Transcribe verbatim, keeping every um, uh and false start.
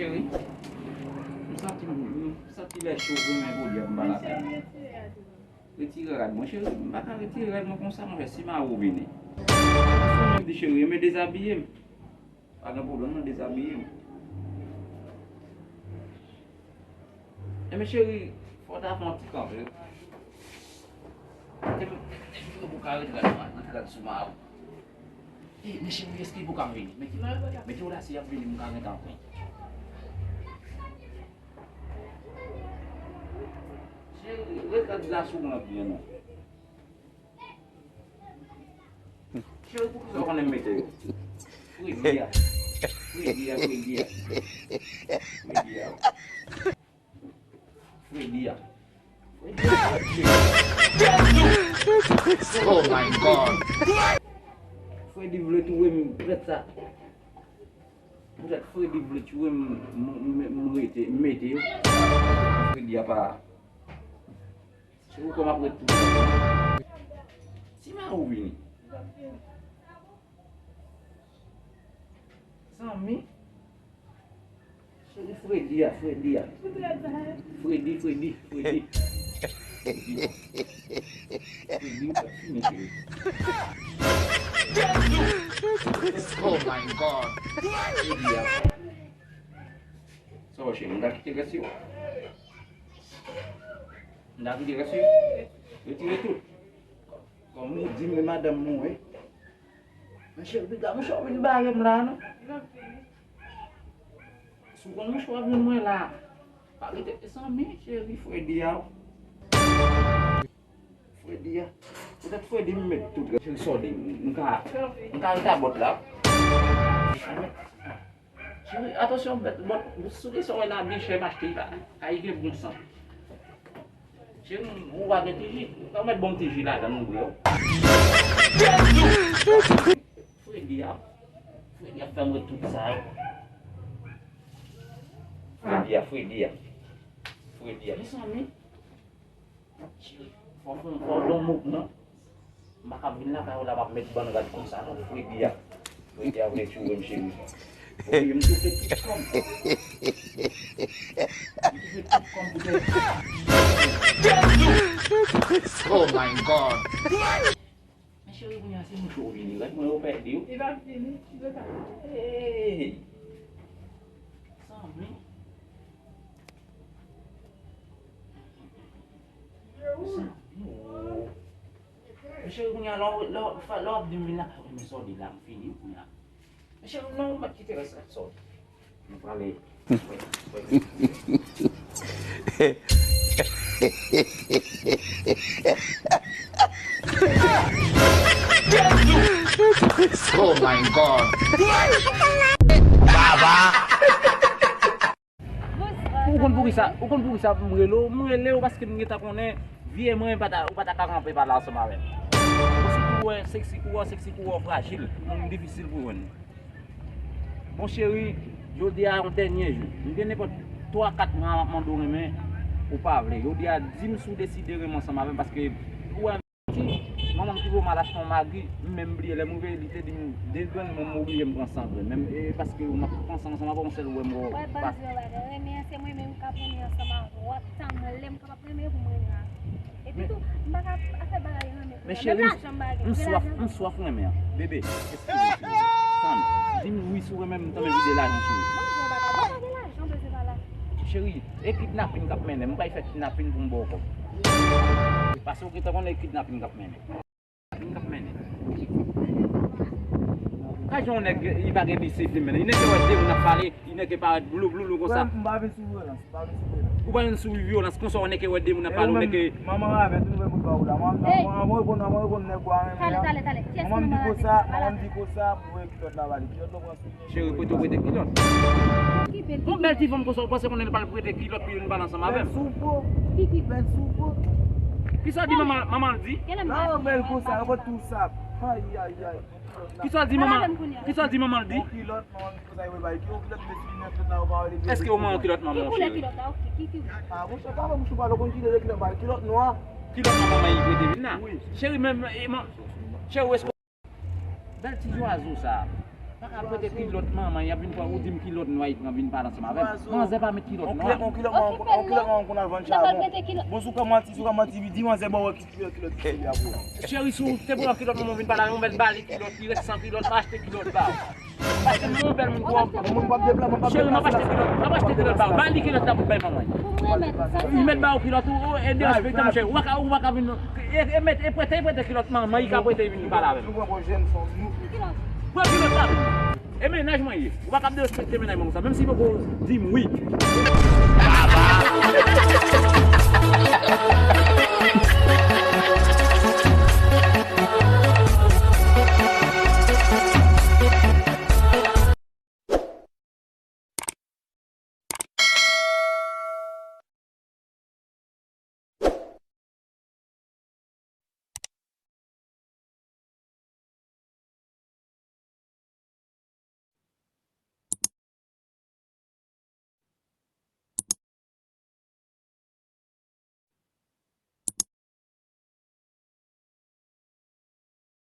Cheri, m santi, m santi lè cho vre, men jodi a m pa lakay mwen. Retire rad mwen, cheri. M pa ka retire rad mwen konsa, monchè, si mari w vini. Si w di cheri, men dezabiye m. Pa gen pwoblèm, non, dezabiye m. Enben, cheri, fò w ta fè yon ti kanpe. Mete m, mete m pou ka ret rad mwen, ret rad sou mari w. E, men cheri, èske pou ka m vini? Mete, mete w la, si y ap vini, m ka gentan pran. Cheri, ret rad la sou mwen byen, non. Cheri, poukisa w konnen m mete yo? Fredi a. Fredi a, Fredi a. Fredi a. Fredi a. Fredi a. Oh my God. Fredi vle touye m, poutèt sa. Poutèt Fredi vle touye m, m, m, m rete, m mete yo. Fredi a pa. Se ou kòm ap ret pou. Si mari w vini. Zanmi. Cheri Fredi a, Fredi a. Fredi, Fredi, Fredi. Fredi. Fredi, ou pa fini, cheri. Oh my God. Fredi a. Sa w cheri, m ta kite rès yo. M ta kite rès yo. Retire tout. Kòm ou di m, e madanm mwen, wi. Men cheri, piga mouche w vin bare m la, non. Si w konn mouche w ap jwenn mwen la. Pa kite zanmi, cheri, Fredi a. Fredi a. Poutèt Fredi m met tout. Cheri, sa w di, m ka, m ka ret a bòt la. Cheri, atansyon, bèt, bòt, sou ki sa w wè la byen chè m achte la. Kay gen bon sant. Cheri, ou pa gen ti ji? Ou ka mèt bon ti ji ladan, nou bwè. Fredi a. Fredi a fè m wè tout sa yo. Fredi a, Fredi a. Fredi a. Mezanmi. Cheri, fò w fè yon, fò w fè yon mouvman. M pa ka vin lakay ou la, m ap met bann rad konsa, non, Fredi a. Fredi a vle touye m, cheri. Fredi, m toufe tout kòm. M toufe tout kòm pou te. Oh my God! Men cheri, kounye a se mouche w vini, rad mwen yo pèdi yo. Li p ap vini, li p ap. Hey! Zanmi. Zanmi, oh. Men cheri, kounye a, lè w, lè w, lè w ap di m vin lakay ou, men sa w di la, m fini kounye a. Men cheri, non, ou mèt kite rès la, sa w di. Nou prale. Oh my God. Baba. Ou konn poukisa, ou konn poukisa m rele w? M rele w paske m gentan konnen vye mwen pa ta, ou pa ta ka kanpe pale ansanm avè m. Ou sitou wè seksi kou a, seksi kou a frajil, moun difisil pou jwenn. Bon cheri, jodi a yon dènye jou. M gen nenpòt twa kat mwa m ap mande w renmen, ou pa vle. Jodi a, di m si w deside renmen ansanm avè m paske ou wè Manman m ki voye m al achte yon magi, m menm bliye lè m rive, li te di m de grenn, mwen m oblije m pran san grenn. Menm, e, paske m ap pran san ansanm avè w, yon sèl ou wè m wè w. Wè, pa. Bandi yon bagay, renmen an se mwen menm k ap renmen ansanm avè w. W ap tann mwen lè m kapab renmen pou m renmen avè w. Epi tou, m pa ka afè bagay renmen. Men cheri, m swaf, m swaf renmen an. Bebe, eskize m, cheri. Tann, di m wi si w renmen m, tanmen vide lajan sou ou. Mwen di yon bagay, mwen pa gen lajan, bezwen pa la. Cheri, e kidnapin k ap mennen, m pral fè kidnapin pou m ba w kòb. Paske w gentan konnen e kidnapin k ap mennen. Kidnapin k ap mennen. Ka jan yon nèg, li pa gen disiplin, men. Li nèg wè de moun ap pale, li nèg parèt blou, blou, blou konsa. Frè m, m pa vin sou vyolans, m pa vin sou vyolans. Ou pa vin sou vyolans, konsa w nèg wè de moun ap pale, ou nèg. Manman Raven, tou nouvèl moun pa ou la. Mwen, mwen, mwen reponn, mwen reponn nèg ou a renmen an. Mwen di konsa, mwen di konsa, pou kilòt la ba li. Kilòt la pran sou li. Cheri, kote w prete kilòt? Yon bèl ti fanm konsa, ou panse konnen li pral prete kilòt pou youn pale ansanm avè m? Bèl soupo. Bèl soupo. Kisa w di manman, manman l di? Nan bèl konsa, yo pot tou sa. Ay, ay, ay. Kisa w di manman, kisa w di manman l di? Yon kilòt, manman l di konsa, yo bay ki yon kilòt, mete li nan tèt la, yo pa wè li. Èske w manyen yon kilòt manman w, cheri? Ah, monchè, pa fè bouch ou pale, ou konn ki kilòt, kilòt nwa. Kilòt manman l prete vin la? Wi. Cheri, men, e, man, cheri, èske Bèl ti zwazo sa. Pa, Al prete kilòt manman, y ap vin pran, ou di m kilòt nwa, y pran vin pale ansanm avè m. Manzè pa met kilòt nwa. On kilòt, on kilòt, on kilòt, on kilòt, on kilòt, on kilòt. Bon, si w ka manti, si w ka manti, di manzè ba w ki kilòt, kilòt, kilòt, kilòt, kilòt. Cheri, si w te pran kilòt manman w vin pale avè m, ou mèt ba li kilòt, li rete san kilòt, pa achte kilòt ba w. Paske m yon bèl moun pou w. Moun p ap deplase, moun p ap deplase. Cheri, m ap achte kilòt, m ap achte kilòt ba w. Ba li kilòt la pou bay manman. Li mèt ba w kilòt ou, e derespekte m, cheri. Ou pa ka, ou pa ka vin, e, e mèt, e prete, e prete kilòt manman, li ka prete vin pale avè m. Nou pran pou jèn fanm, nou. Pran kilòt la. E mennaj mwen ye. Ou pa ka ap derespekte mennaj mwen konsa, menm si li poko di m wi.